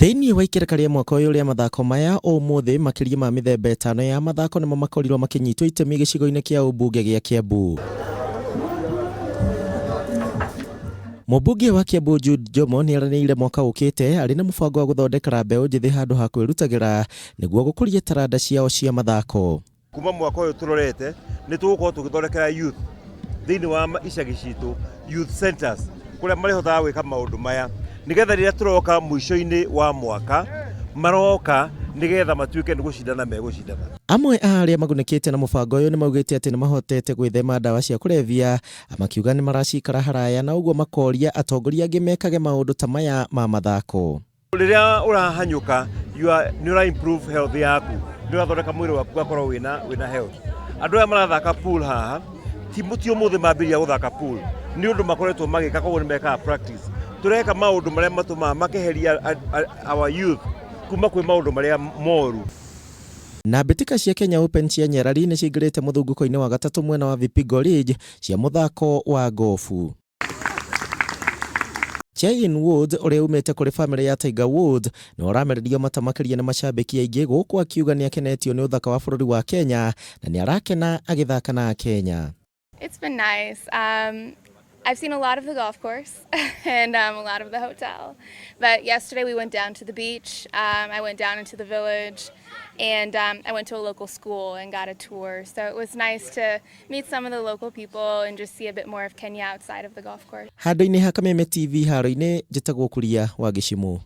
Thĩinĩ wa ikereka rĩa mwaka ũyũ rĩa mathako maya ũmũthĩ makĩria ma mĩthemba ĩtano ya mathako nĩmo makorirwo makĩnyitwo itemi gĩcigo-inĩ kĩa ũmbunge gĩa Kiambu. Mũmbunge wa Kiambu Jude Njomo nĩeranĩire mwaka ũkĩte arĩ na mũbango wa gũthondekera mbeũ njĩthĩ handũ ha kwĩrutagĩra nĩguo gũkũria taranda ciao cia mathako. Kuma mwaka ũyũ tũrorete nĩ tũgũkorwo tũgĩthondekera youth thĩinĩ wa icagi citũ youth centers kũrĩa marĩhotaga gwĩka maũndũ maya nĩgetha rĩrĩa tũroka mũico-inĩ wa mwaka maroka nĩgetha matuĩke nĩ gũcindana megũcindana. Amwe a arĩa magunĩkĩte na mũbango ũyũ nĩmaugĩte atĩ nĩmahotete gwĩthema ndawa cia kũrebia makiuga nĩmaracikara haraya na ũguo makoria atongoria angĩ mekage maũndũ ta maya ma mathako. Rĩrĩa ũrahanyũka nĩ ũra improve health yaku, nĩ ũrathondeka mwĩrĩ waku ũgakorwo wĩna health. Andũ aya marathaka pool haha ti ũmũthĩ mambĩrĩria gũthaka pool, nĩ ũndũ makoretwo magĩka koguo nĩ mekaga practice. Tũreka maũndũ marĩa matũmaga makeheria our youth kuma kwĩ maũndũ marĩa moru. Na mbĩtĩka cia Kenya Open cia nyarari nĩ cingĩrĩte mũthungũko-inĩ wa gatatũ mwena wa Vipigo Ridge cia mũthako wa gofu. Cheyenne Woods ũrĩa umĩte kũrĩ bamĩrĩ ya Tiger Woods nĩ ũramererio mata makĩria nĩ macambĩki aingĩ gũkũ akiuga nĩ akenetio nĩ ũthaka wa bũrũri wa Kenya na nĩ arakena agĩthaka na Akenya. It's been nice. I've seen a lot of the golf course and a lot of the hotel. But yesterday we went down to the beach. I went down into the village and I went to a local school and got a tour. So it was nice to meet some of the local people and just see a bit more of Kenya outside of the golf course. Handũ-inĩ ha Kameme TV haro-inĩ njĩtagwo Kuria wa Gĩcimũ.